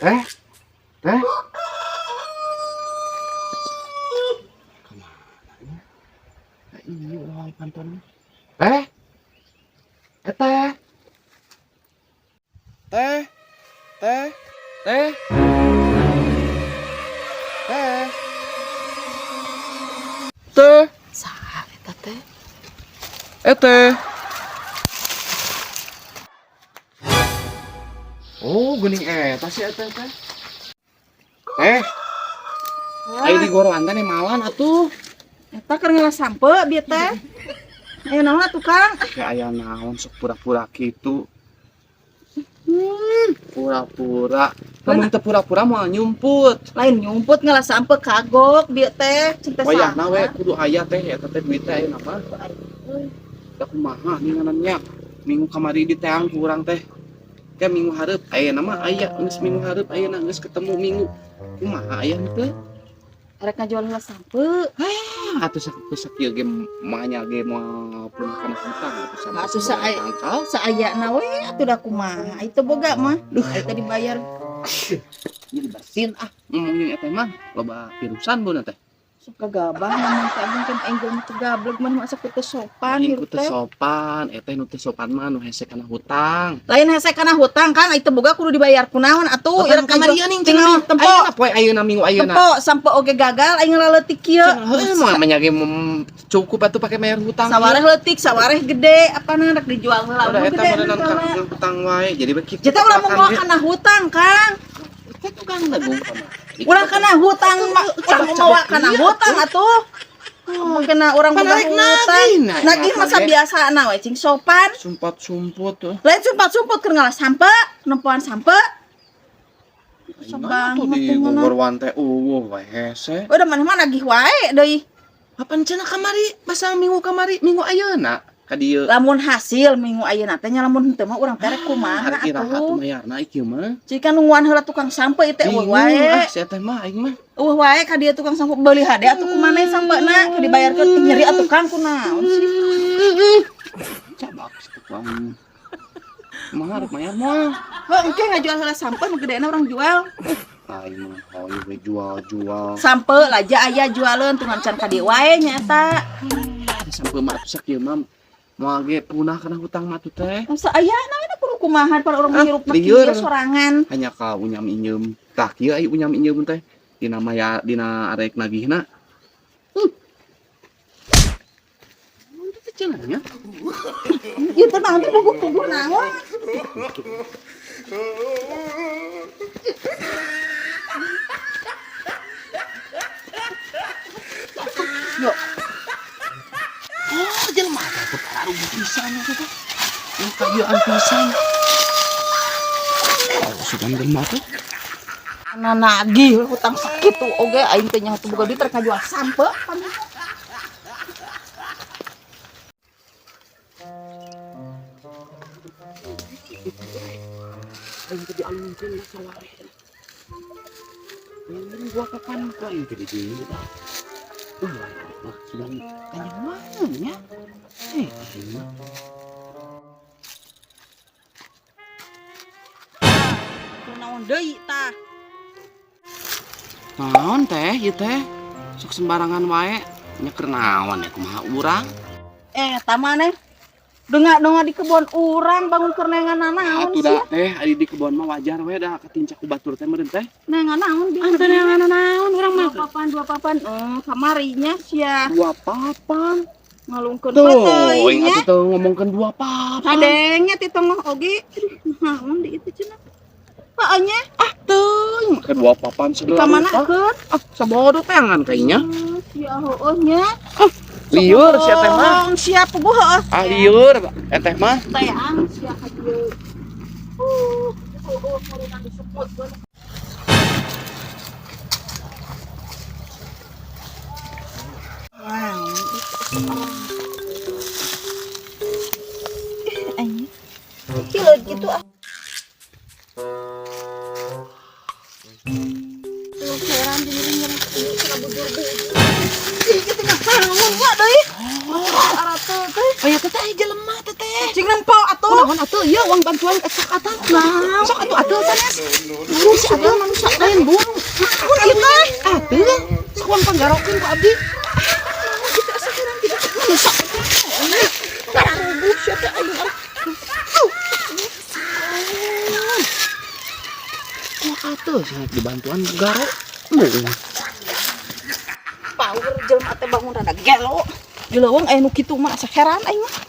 Teh, teh. Kemana ya? Nah, ini uang pantonnya. Teh, eh teh, teh, teh, teh, teh, teh, Saha eta teh? Eh teh. Oh, geuning eta si eta teh. Eh, ayo di goroan teh malan atuh. Eta keur ngala sampe bieu teh. Ayo naon atuh, Kang? Kayak aya naon sok pura-pura kitu. Pura-pura. Lamun teu pura-pura moal nyumput. Lain nyumput, ngala sampe kagok bieu teh, cinta. Wayahna we kudu aya teh eta teh duit teh ayeuna mah. Da kumaha ninganannya. Minggu kamari diteang ku urang teh. Ke minggu hareup ayeuna mah aya geus minggu hareup, ayeuna geus ketemu minggu. Kumaha aya teh? Rek ngajual heula sampe. Ah, atuh sakieu ge manya ge moal punah kana hutang atuh sampe Atuh tangkal. Saayana we atuh, da kumaha? Itu boga mah. Duh, eta dibayar. Jadi bersin ah ngomongin eta mah loba pirusan bu teh. Sok kagabah ngomong teh, abang kan aing mah gablek mah masa teu sopan. Aing hirup teu teh. Sopan, eta nu teu sopan mah nu hese kana hutang. Lain hese kana hutang, Kang, itu boga kudu dibayar kunaon atuh? Ieu kamari ning tinggal tempo. Ayeuna poe ayeuna minggu ayeuna. Tempo sampe oge gagal aing ngaleutik kieu. Heuh, moal mah ge cukup atuh pake bayar hutang. Sawareh leutik, sawareh gede, apa rek dijual heula Udah mun eta gede meureunan heula. Kana hutang wae. Jadi begitu. Jadi ulah mau kana hutang, Kang. Teh tukang negung kamari. Ulah kana hutang, ulah mau kana hutang atuh. Mungkin urang boga Pan arek hutang. nagih, nah, Nagih ingat masa lagi. Biasa na we cing sopan. Sumpat-sumput tuh. Lain sumpat-sumput, keur ngalah sampe, nempoan sampe. Sok Nah, tuh banget di teh ngono. gogorwan teh eueuh wae hese. Udah mana mah nagih wae deui. Apan cenah kamari basa minggu kamari minggu ayeuna ka dieu. Lamun hasil minggu ayeuna teh nya, lamun henteu mah urang teh rek kumaha Hari iraha atuh. tuh mayarna ieu mah. Jika nungguan heula tukang sampe ieu teh eueuh Bingung wae. ah si teh mah aing mah. Eueuh wae ka dieu tukang sampe, beuli hade atuh kumaneh sampena keur dibayarkeun. Ih, nyeri atuh Kang, kunaon sih? Cabak si tukang. Mah rek mayar moal. Heuh, engke ngajual heula sampe nu gedena urang jual. Aing mah hoyong we jual-jual. Sampe laja aya jualeun tuh can ka dieu wae nya eta. Ada sampe mah atuh sakieu mah moal ge punah kana hutang mah atuh teh. Masa aya na kudu kumaha para urang Ah, hirup mah lieur. kieu sorangan. Hanya ka unyam inyeum. Tah kieu ai unyam inyeum teh dina maya dina arek nagihna. Itu teh cenah nya. Ieu teh naon teh, puguh-puguh naon? Yo, Oh, jelema teh teu pararuguh pisan eta teh. Yang kagieuan pisan. Oh, sugan jelema teh. Ana nagih hutang sakitu oge aing teh nyaho teu boga duit rek ngajual sampe pan. Aing teh dialungkeun ka sawareh. Ini gua kapan ku aing teh di dieu tah. Wah, sugan tanya mana nya? Eh, aing mah. Kunaon deui tah? Naon teh ieu teh? Sok sembarangan wae. Nya keur naon ya, kumaha urang? Eh, tah maneh. Denga-denga di kebon urang bangun keur neangan naon Atuh sih? Da teh ari di kebon mah wajar we da katincak ku batur teh meureun teh. Neangan naon di? Ah, teh neangan naon urang mah. Dua papan, dua papan. Oh, kamarinya sia Dua papan. ngalungkeun Tuh, teuing nya. atuh teu ngomongkeun dua papan. Kadengnya ti tengah oge. Aduh, naon di itu cenah? Heeh nya, Ah, teuing make dua papan di segala kamana rupa. keur? Ah, sabodo teangan kayaknya. Sia heueuh nya. Lieur sia teh mah. Sia puguh heueuh. Ah, lieur eteh mah. Teang sia ka dieu. Murunan disebut. Wow. Ih, anjing. Kilo gitu ah. Lu heran jeung nyeri bujur-bujur. Ih, kitu mah naon wa deui. Arah teh. Aya teh Teteh, aya jelema, Teteh. Cing nempo atuh. Kunaon atuh ieu uang bantuan sok atuh. Naon? Sok atuh atuh sanes. Naon si atuh manusia lain buang. Naon ieu teh? Atuh, sok uang panggarokeun ku abdi. Kitu asa heran kitu. Manusia. Kararuguh sia teh aing. Kok atuh sih dibantuan garo. Buang. Power jelema teh bangun rada gelo. Di leuweung aya nu kitu mah asa heran aing mah.